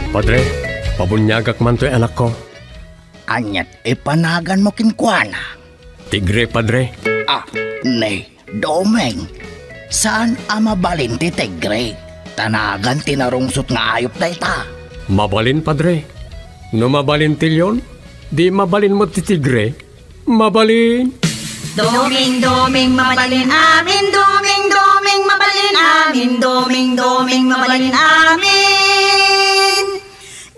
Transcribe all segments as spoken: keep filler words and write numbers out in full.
Padre, pabuniagak man toy anakko. Aniat ipanaganmo kenkuana? Tigre, Padre. Ah, ni, Doming, saan a mabalin ti tigre? Ta nagan ti narungsot nga ayup dayta. Mabalin, Padre. No mabalin ti leon, di mabalin met ti tigre. Mabalin. Doming, doming, mabalin amin. Doming, doming, mabalin amin. Doming, doming, mabalin amin.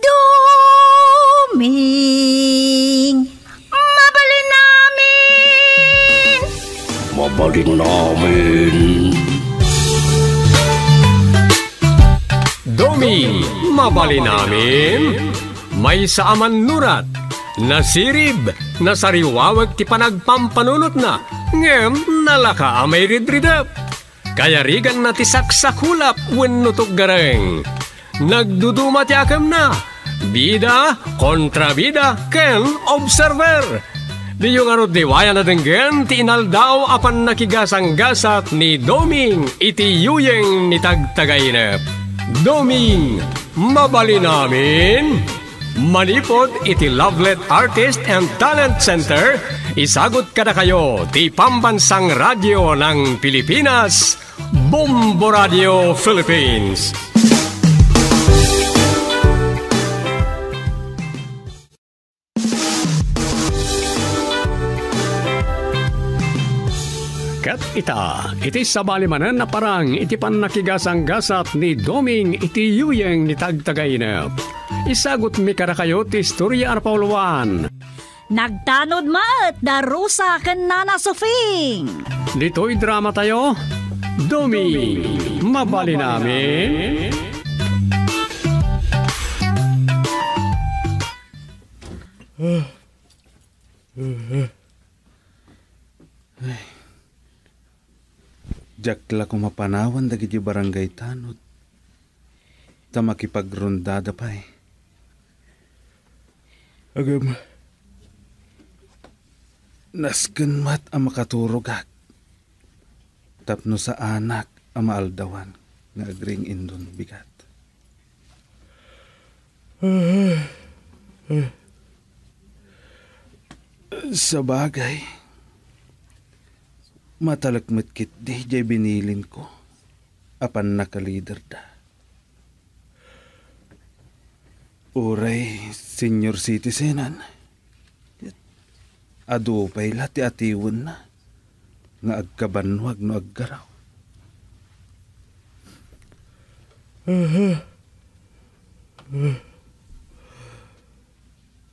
Doming, mabalin amin. Mabalin amin. Doming, mabalin amin. Maysa a mannurat, nasirib, nasariwaweg ti panagpampanunotna, ngem nalaka a mairidridep. Kayariganna ti saksakulap wenno tuggareng. Nagduduma ti akemna, bida, kontrabida, ken observer. Diyo ngarud liwayan a denggen ti inaldaw a pannakigasanggasat ni Doming iti yuyeng ni Tagtagainep. Doming, mabalin amin. Manipud iti Lovelet Artist and Talent Center, isagut kadakayo ti Pambansang Radyo ng Pilipinas, Bombo Radio Philippines. Ket ita, iti sabali manen a parang iti pannakigasanggasat ni Doming iti yuyeng ni Tagtagainep. Isagutmi kadakayo ti istorya a napauluan. Nagtanod met da Rosa ken Nana Sofing. Ditoy dramatayo, Doming, mabalin amin. Ay. Diak la koma panawan dagiti barangay tanod ta makipagrondada pay. Ngem, nasken met a makaturogak tapno saanak a maaldawan nga agring-indon bigat. Sabagay, matalek met ketdi diay binilinko a pannakaliderda. Uray senior citizen-an, adu pay la ti atiwenna nga agkabannuag no aggaraw.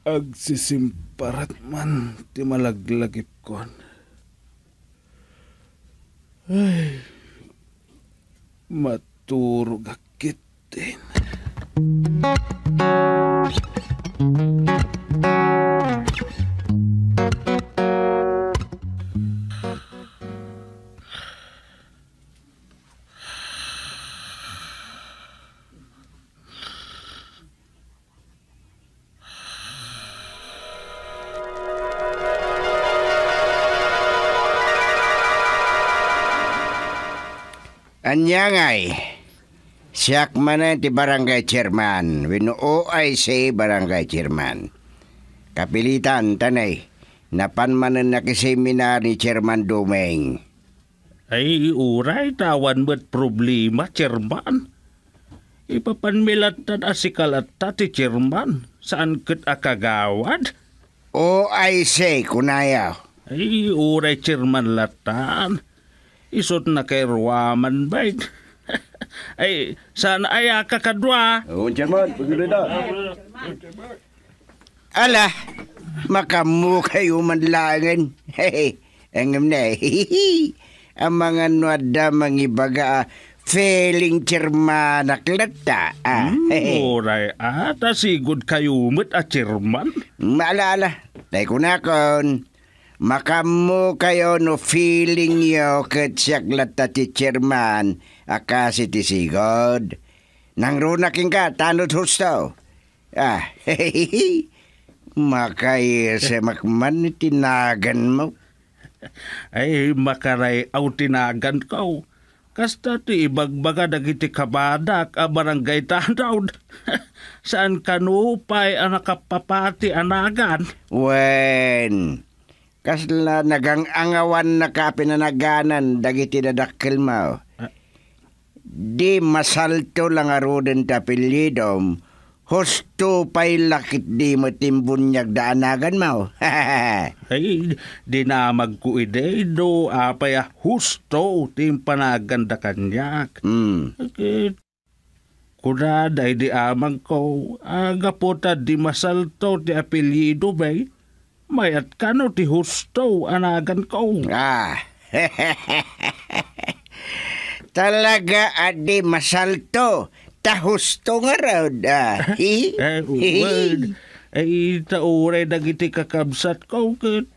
Agsisimparat man ti malaglagipkon. Ay, maturogak ketdin. Ania ngay? Siak manen ti barangay chairman wenno O I C barangay chairman. Kapilitan ta nay, napan manen nakiseminar ni Chairman Doming. Ay, uray ta awan met problema, Chairman. Ipapanmi lattan a sika latta ti Chairman, saan ket a kagawad? O, I see, kunayo. Ay, uray Chairman lattan. Isut' nakairuaman, bay. Ay, saan aya a kakadua? Oo, Chairman, pagdulida. Ala, makaammokayo man laengen. Ngem ne, amangan no adda mangibaga a feeling chairmanak latta, a. Hmm, uray, a, ta sigud kayo met a chairman. Ala, ala, tay kunakon, makaammokayo no feelingyo ket siak latta ti chairman a kasi ti sigud. Nangruna kenka, Tanod Husto. Ah, makaisemak man iti naganmo. Ay, makaray-aw ti naganko. Kasta ti ibagbaga dagiti kabadak a barangay tanod. Saan kano pay a nakapapati a nagan? Wen, kasla nagang-angawannaka a pinanaganan dagiti dadakkelmo. Ah. Di masalto la ngaruden ti apelyidom, husto pay la ketdi met ti imbuniagda a naganmo. Ay, dinamagko idi no apay a husto ti impanaganda kaniak. Hmm. Ket kunada idi amangko a gapu ta di masalto ti apelyidomi, mayat kano ti husto a naganko. Ah. Talaga a di masalto, ta husto ngarud, ah. Hi? Eh, well, eh, ita uray dagiti kakabsatko ket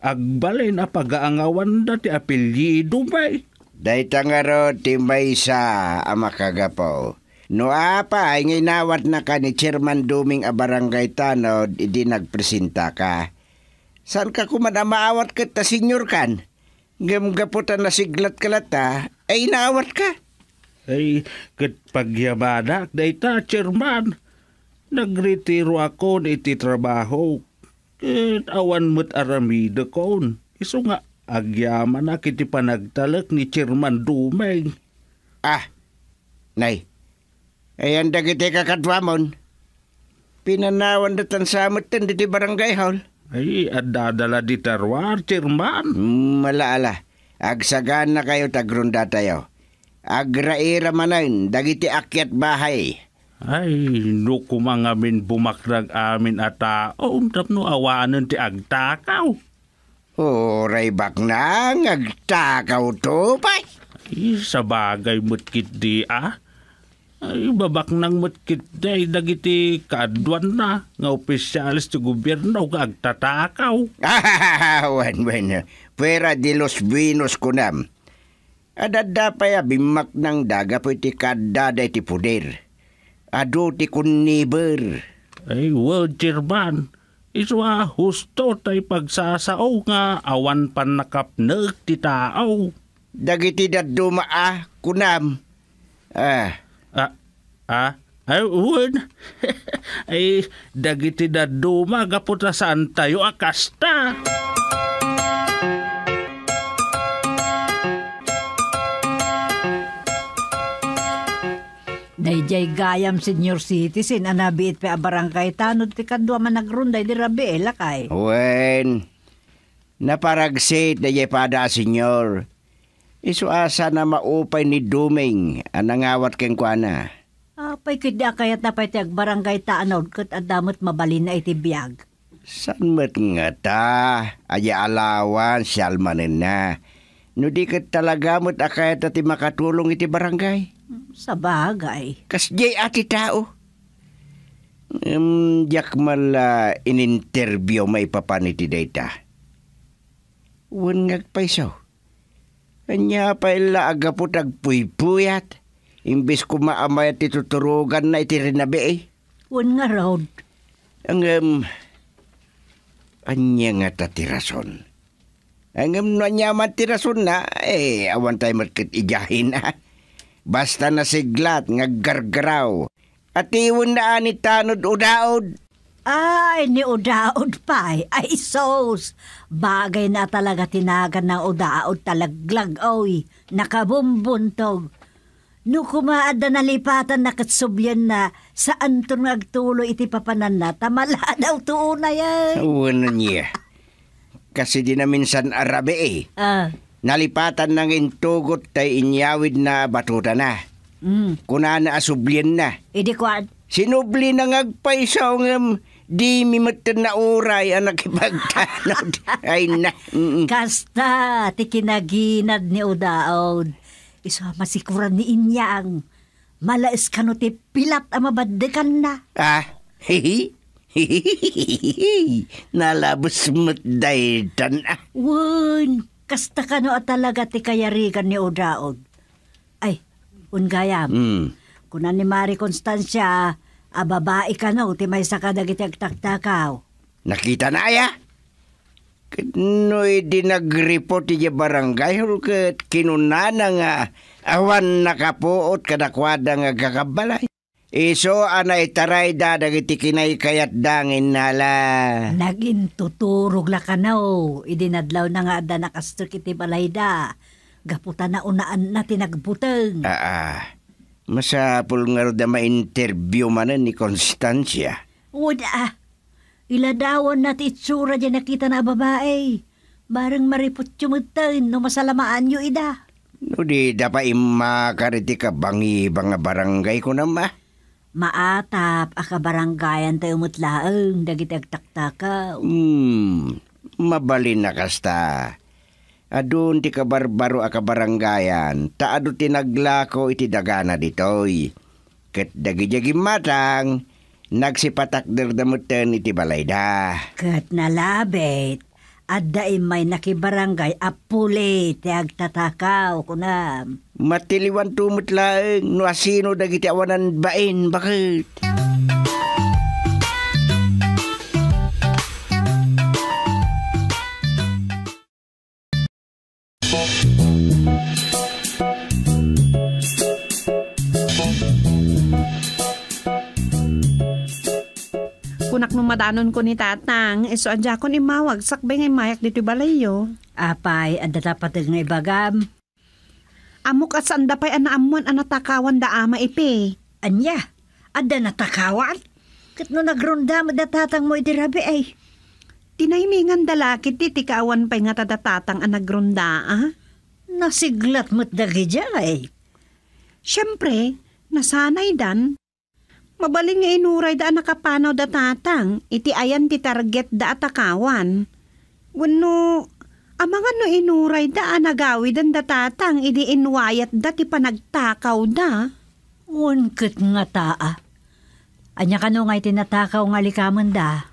agbalin a pagaangawanda ti apelyidomi. Dayta ngarud ti maysa a makagapu. No apay nga inawatnaka ni Chairman Duming a barangay tanod idi nagpresentaka, saanka koma a maawat ket ta senior kan? Ngem gapu ta nasiglatka latta, ay inaawatka? Ay, ket pagyamanak dayta, Chairman. Nagretiroakon iti trabaho. Ket awan met aramidekon. Isu nga agyamanak iti panagtalek ni Chairman Duming. Ah, nay. Ayan dagiti kakaduamon. Pinanawanda tan sa metten diti barangay hall. Ay, addada la di taruar, Chairman. Hmm, ala, ala. Agsaganakayo ta agrundatayo. Agraira manen dagiti akyat bahay. Ay, no koma ngamin bumaknang amin a tao, tapno awanen ti agtakaw. Uray baknang agtakawto pay. Ay, sabagay met ketdi a. Ay, babaknang met ketdi dagiti kaaduanna nga opisyales ti gobierno nga agtatakaw. Wen, wen, fuera de los buenos kunam. Adda pay a bimmaknangda gapu iti kaaddada iti poder. Adu ti kunniber. Ay, well, Chairman, isu a husto tay pagsasao nga awan pannakapnek ti tao. Dagiti dadduma a kunam. Ah. Ah, ah, ay, wen. Ay, dagiti dadduma gapu ta saantayo a kasta. Daydiay gayam senior citizen a nabiit pay a barangay tanod ti kaduam a nagrunda idi rabii, lakay. Wen, naparagsit daydiay pada a senior. Isu a saan a maupay ni Duming a nangawat kenkuana. Apay ketdi a kayatna pay ti agbarangay tanod ket adda met mabalinna iti biag? Saan met ngata, aya alawan, sialmanenna. No di ket talaga met a kayatna ti makatulong iti barangay. Sabagay. Kasdiay a ti tao. Em, diak man la in-interview maipapan iti dayta. Wen nga agpayso. Ania pay la a gapu ta agpuypuyat, imbes koma a mayat ti tuturoganna iti rinabii? Wen ngarud. Ngem, ania ngata ti rason? Ngem no ania man ti rasonna, eh, awan tayo met ket idiahen, a. Basta nasiglat nga aggargaraw, atiwenna a ni tanod udaod. Ay, ni udaod pay. Ay, sus! Bagay na talaga ti nagan nang udaod ta laglag, oy. Nakabumbuntog. No koma adda nalipatanna ket sublienna, saanton nga agtuloy iti papananna, ta maladaw to unay, ay. Wen ania. Kas idi naminsan a rabii, eh. Ah. Nalipatanna nga intugot tay inyawidna a batutana. Mm. Kunana a sublienna. Idi kuan? Sinublina nga agpayso ngem dimi metten nauray a nakipagtanod. Ay na. Mm. Kasta ti kinaginad ni Udaod. Isu a masikuran ni Inyang. Malaes kano ti pilat a mabaddekanna. Ah? Nalabes met daytan, ah. Wen, kasta kano a talaga ti kayarigan ni Udaod. Ay, wen gayam. Mm. Kuna ni Mari Constancia a babai kano ti maysa kadagiti agtaktakaw. Nakitana aya? Ket no idi nagreport idiay barangay hall ket kinunana nga awan nakapuot kadakuada nga agkakabbalay. Isu a naitarayda dagiti kinaykayatda nga innala. Nagintuturog la kano idi nadlawna nga adda nakastrek iti balayda gapu ta naunaanna ti nagbuteng. Aa, masapul ngarud a ma-interview manen ni Constancia. Wen a, iladawanna ti itsura diay nakitana a babai. Bareng mariputyo metten no masalamaanyo ida. No dida pay immakar iti kabangibang a barangay, kunam a? Maatap a kabarangayantayo met laeng dagiti agtaktakaw. Hmm, mabalin a kasta. Adun ti kabarbaro a kabarangayan, ta adu ti naglako iti dagana ditoy. Ket dagidiay gimmatang, nagsipatakderda metten iti balayda. Ket nalabit, adda immay nakibarangay a puli ti agtatakaw, kunam. Matiliwanto met laeng no asino dagiti awanan bain, baket. Kunak no madanonko ni Tatang, isu a diakon immawag sakbay nga immayak ditoy balayyo. Apay, adda ta pateg nga ibagam? Ammok a saanda pay a naammoan a natakawanda a maipi. Ania? Adda natakawan? Ket no nagronda met da tatangmo idi rabii, ay. Tinayminganda la ketdi ti kaawan pay ngata da tatang a nagronda, a? Nasiglat met dagidiay. Siempre, nasanaydan. Mabalin nga inurayda a nakapanaw da tatang iti ayan ti targetda a takawan. Wenno, amangan no inurayda a nagawiden da tatang idi inwayatda ti panagtakawda. Wen ket ngata a. Ania kano nga iti natakaw nga likamenda?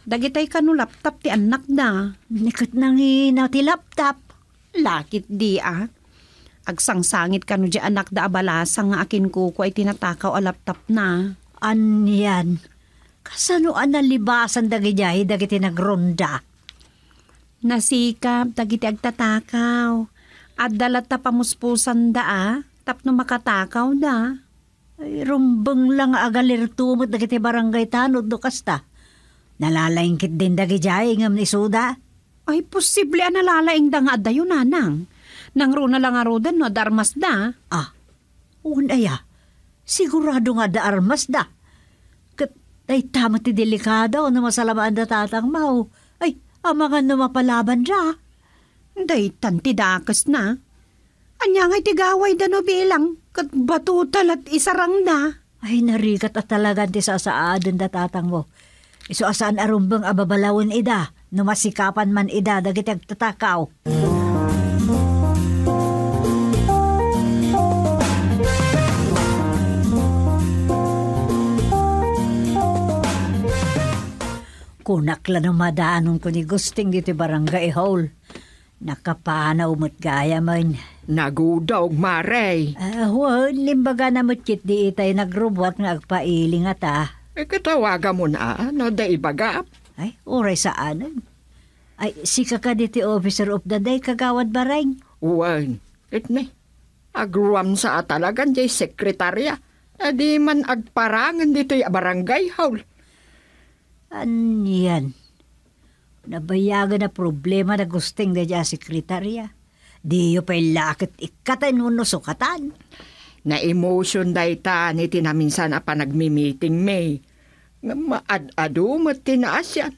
Dagitay kano laptop ti annakda. Ni ket nangina ti laptop. Lakit di a. Agsangsangit kano di anakda a balasang nga akinkukua iti natakaw a laptopna. Anian? Kasano a nalibasan dagidiay dagiti nagronda? Nasikap dagiti agtatakaw. Adda latta pamuspusanda a tapno makatakawda. Ay, rumbeng la nga agalirto met dagiti barangay tanod no kasta. Nalalaing ketdin dagidiay ngem isuda. Ay, posible a nalalaingda nga addayo, nanang. Nangruna la ngaruden no adda armasda. Ah, wen aya, sigurado nga adda armasda. Ket dayta met ti delikado no masalamaanda tatangmo. Ay, amangan no mapalabanda. Daytan ti dakesna. Ania ngay ti gawayda no bilang ket batota lat isarangda? Ay, narigat a talagan ti sasaaden da tatangmo. Isu a saan a rumbeng a babalawen ida no masikapan man ida dagiti agtatakaw. Kunak la no madanonko ni Gusting ditoy barangay hall. Nakapanaw met gayamen. Nagudog, Mare. Ah, wen, imbagana met ketdi itay nagrubbuat nga agpailing ngata. Ket awagamon a, no adda ibagam. Ay, uray saanen. Ay, sika kadi ti officer of the day, Kagawad Bareng? Wen, ket ne. Agruamsa a talagan diay sekretarya. A di man agparangen ditoy a barangay hall. Anian? Nabayagen a problema da Gusting daydiay a sekretarya. Diyo pay la ket ikkaten wenno sukatan. Naemosion dayta iti naminsan a panagmi-meetingmi. Ngem ad-adu met ti naasian.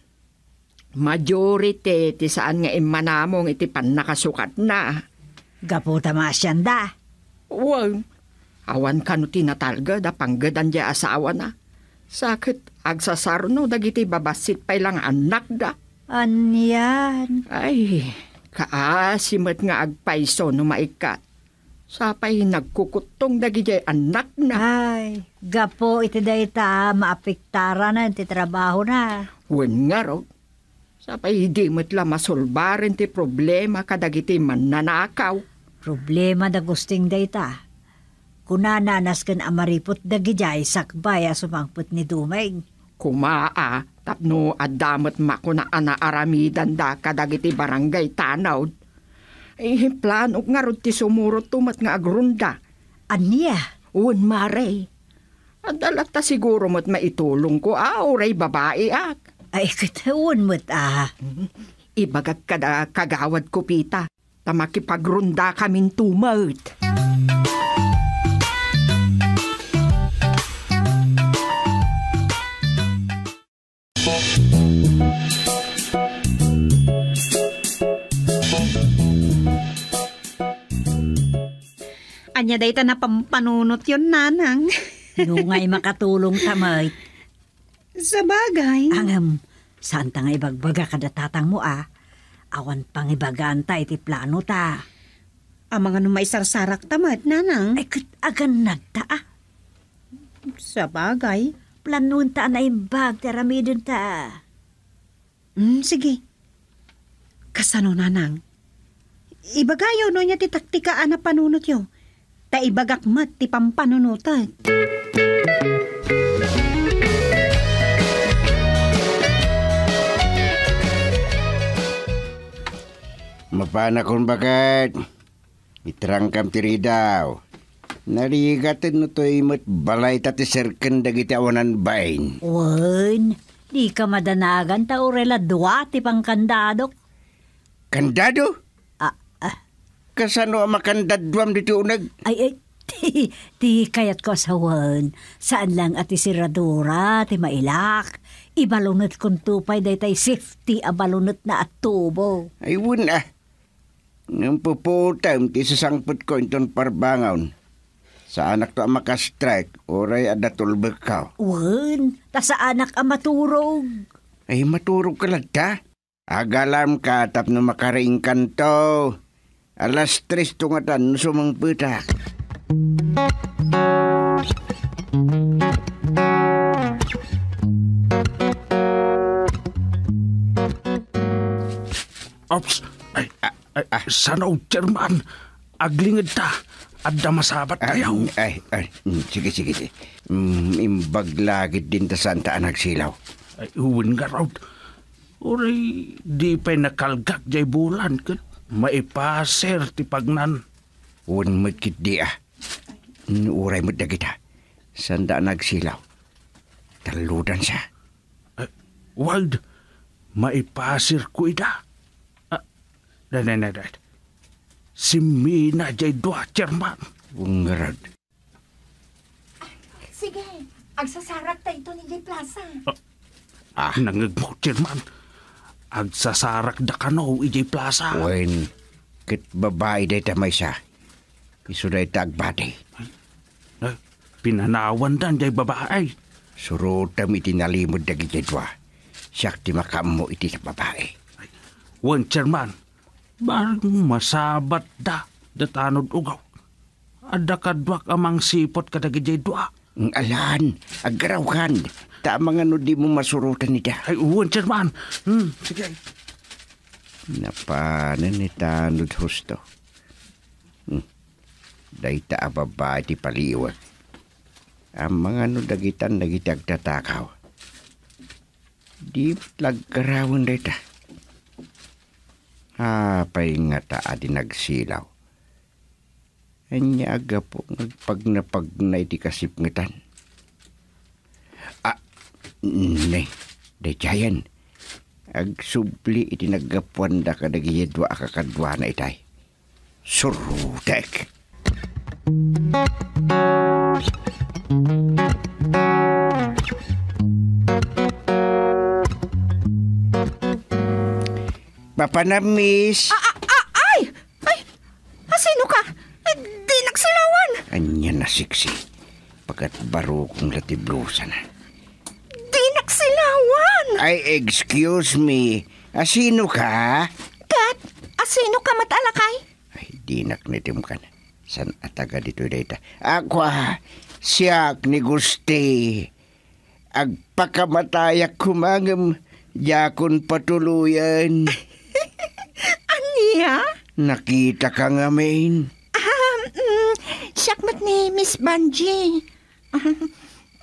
Majority ti saan nga immanamong iti pannakasukatna. Gapu ta maasianda. Wen, awan kano ti natalged a panggedan diay asawana. Sa ket agsasarno dagiti babassit pay la nga annakda. Anian? Ay, kaasi met nga agpayso no maikkat. Sapay nagkukuttong dagidiay annakna. Ay, gapu iti dayta, maapektarana ti trabahona. Wen ngarud, sapay idi met la masolbaren ti problema kadagiti mannanakaw. Problema da Gusting dayta. Kunana nasken a mariput dagidiay sakbay a sumangpet ni Dumeng. Kuma a, tapno adda met makuna a naaramidanda kadagiti barangay tanod. Eh, planok ngarud ti sumurotto met nga agronda. Ania? Wen, mare. Adda latta siguro met maitulongko a, uray babaiak. Ay, ket wen met a. Ibagak kada kagawad ko, Pita, ta makipagrondakaminto met. Ania dayta napampanunotyon, nanang? No ngay makatulongta met. Sabagay. Ngem, saanta nga ibagbaga kada tatangmo a, awan pangibagaanta iti planota. Amangan no maisarsarakta met, nanang? Ay, ket agannadta a. Sabagay. Planoenta a naimbag ti aramidenta. Hmm, sige. Kasano, nanang? Ibagayo no ania ti taktika a napanunotyo. Ta ibagak met ti pampanunotek. Mapanakon, baket. Itrangkam ti ridaw. Narigat no toy met balayta ti serken dagiti awanan bain. Wen, dika madanagan ta uray la dua ti pankandadok. Kandado? Ah, ah. Kasano a makandaduam ditoy uneg? Ay, ay, ti, ti kayatko a sawen, saan lang a ti seradura ti mailak. Ibalunetkonto pay daytay safety a balunetna a tubo. Ay, wen, ah. Ngem puputem ti sasangpetko inton parbangon. Saanakto a maka-strike, uray adda tulbekko. Wen, ta saanak a maturog. Ay, maturogka latta? Ag-alarmka tapno makariingkanto. Alas tres to ngatan no sumangpetak. Ops! Ay, ah, ay, ah, sano, Chairman? Aglingedta. Adda masabat tayo. Ay, ay, ay, mm, sige, sige, sige. Mm, imbag la ketdin ta saanta a nagsilaw. Ay, wen ngarud. Uray, di pay nakalgak jay bulan ket maipaser ti pagnan. Wen met ketdi a. Mm, uray met dagita. Saanda a nagsilaw. Tallodansa. Eh, Ward, maipasirko ida. Ah, na, na, na, na. Simmina jay dua, Chairman. Wen ngarud. Sige, agsasarak ta ito ni jay plaza. Ah. Ah. Nangegmo, Chairman. Agsasarak da kano ijay plaza. Wen, ket babai dayta maysa. Isu dayta agbati. Ay, pinanawandan jay babai. Surotem iti nalimed dagiti dua. Siak ti makaammo iti babai. Wen, Chairman, bareng masabatda da tanod ugaw. Adda kaduak a mangsiput kadagiti dua. Alan, aggarawkan. Ta amangan no dimo masurotan ida. Ay, wen, Chairman. Hmm, sige. Napanen ni tanod husto. Hmm. Dayta a babai ti paliwek. Amangan no dagitan dagiti agtatakaw. Di met la aggarawen dayta. Apay ngata a di nagsilaw? Ania a gapu nga agpagnapagna iti kasipngetan? Ah, ne, daydiayen. Agsubli iti naggapuanda kadagiti dua a kakaduana itay. Surotek. Papanam, miss. Ah, ah, ah, ay! Ay! Asino ka? Eh, dinak silawan! Ania a siksi. Pagatbarukon la ti blusana. Dinak silawan! Ay, excuse me. Asino ka? Ket, asino ka met a lakay? Ay, dinak natemkan. Saan a taga ditoy dayta? Ako, ah, siak ni Gusti. Agpakamatayak koma ngem diakon patuloyen. Ania? Nakitaka ngamin. Ah, mm, siak met ni Miss Banji.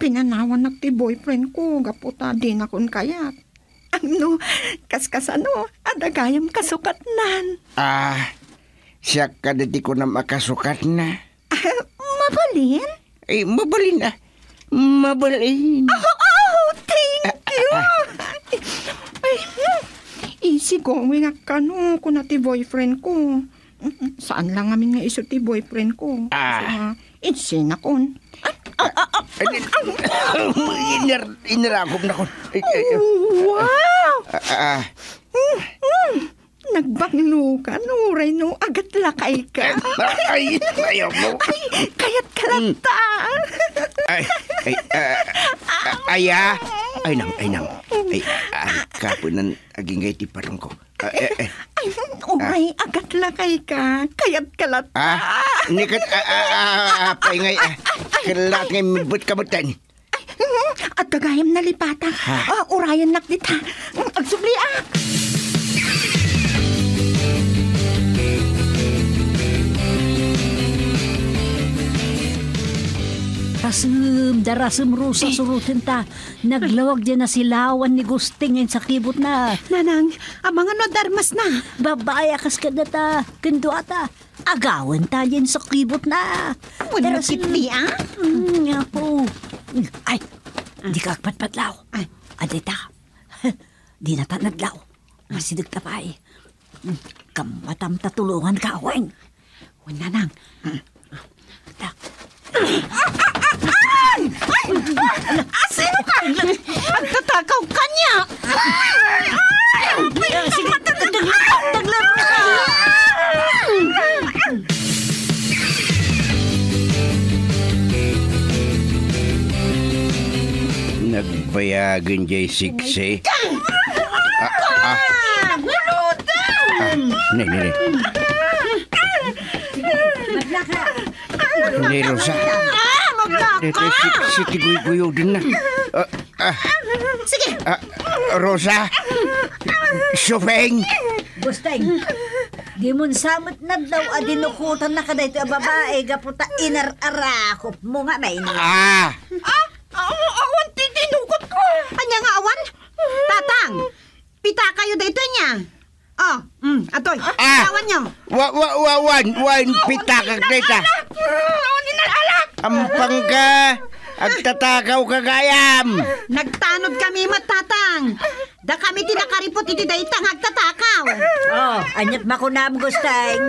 Inanawannak ti boyfriend ko gapu ta dinakon kayat. Amno, kaskasano, adda gayam kasukatnan. Ah, siak kadi ti kunam a kasukatna. Ah, mabalin? Eh, mabalin, ah. Mabalin. Oh, oh, thank you. Ay, hmm. Easy going nga kano, kuna ti boyfriend ko. Mm, saan lang amin nga isu ti boyfriend ko. Ah. So, ah, insinakon. Ah, ah, ah, ah, Iner-, inirakom na ko. Ay, ay, ay. Wow! Ah, ah, ah. Mm, mm. Nagbanglo ka, no, uray no, agatlakay ka. Ay, ayaw mo. Ay, kayat ka lang ta. Ay, ay, ah, ah, ay, ah. Ay, nang, ay, nang. Ay, ah, kapunan, agingay ti parang ko. Ah, eh, eh. Ay, uray, agatlakay ka. Kayat ka lang ta. Ah, ni kat-, ah, ah, ah, ah, paingay, ah. Kalat ngay, mibut ka butan. Ay, mm, adda gayam nalipatan. Ha? Ah, urayannak dita. Mm, agsubli, ah. Rasem, darasem, Rosa, eh, suruten ta. Naglawag diay nasilawan ni Gusting nga insakibutna. Nanang, amangan no darmasna. Babae a kas kadata, ken duata. Agawen ta diay insakibutna. Wenno darasem. Kitdi, ah? Mm, apo. Ay, ah, dika agpadpadlaw. Ay. Adda ta. Dinata nadlaw. Masideg ta pay. Mm, kammatam ta tulongan ka, Weng. Wen, Nanang. Ta. Ay! Ay! Asino ka? Agtatakaw ka niya! Ay! Ay! Sige, taglibro, taglibro ka! Nagbayagen diay siksi. Ah, ah. Ah, ne, ne, ne. Maglaka. Hindi, Rosa. Ah, maglaka. Dito si, si Tiguy-guyo din na. Ah, ah. Sige. Ah, Rosa. Supeng. Gusteng. Di mo sa met nadlaw a dinukotan na kadaytoy a babae, gapu ta inar-arakop mo nga, may ni. Ah. Ah, aw-, awan ti dinukot ko. Ania nga awan? Tatang, pitakayo daytoy nia. Oh, mm, atoy, ah, awan nyo. Wa, wa, wa, wan, wan, pitakak dayta. Awan, awan, awan. Ampang ka, agtatakaw ka gayam. Nagtanod kami met, Tatang. Da kami ti nakaripot iti dayta nga agtatakaw. Oh, aniat makunam, Gusteng?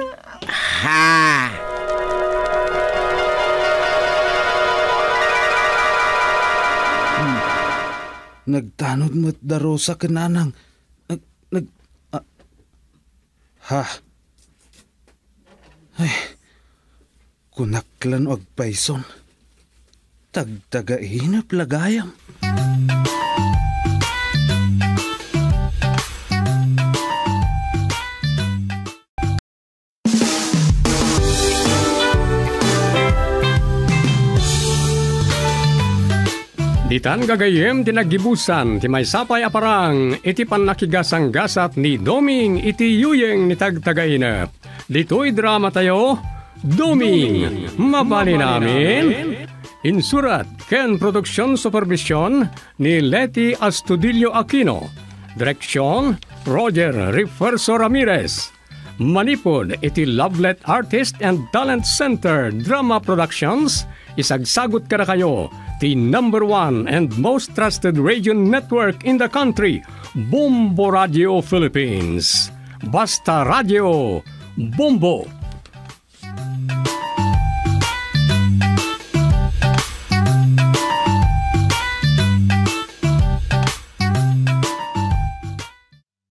Ha? Hmm. Nagtanod met da Rosa ken Nanang. Nag-, nag-, ah, ha? Ay, kunak la no agpayson. Tagtagainep la gayam. Ditan gagayyem ti naggibusan ti maysa pay a parang iti pannakigasanggasat ni Doming iti yuyeng ni Tagtagainep. Ditoy dramatayo, Doming, Mabalin Amin. Insurat ken production supervision ni Leti Astudillo Aquino. Direksyon, Roger Refuerzo Ramirez. Manipud iti Lovelet Artist and Talent Center Drama Productions, isagsagut kadakayo ti number one and most trusted radio network in the country, Bombo Radio Philippines. Basta Radio, Bombo!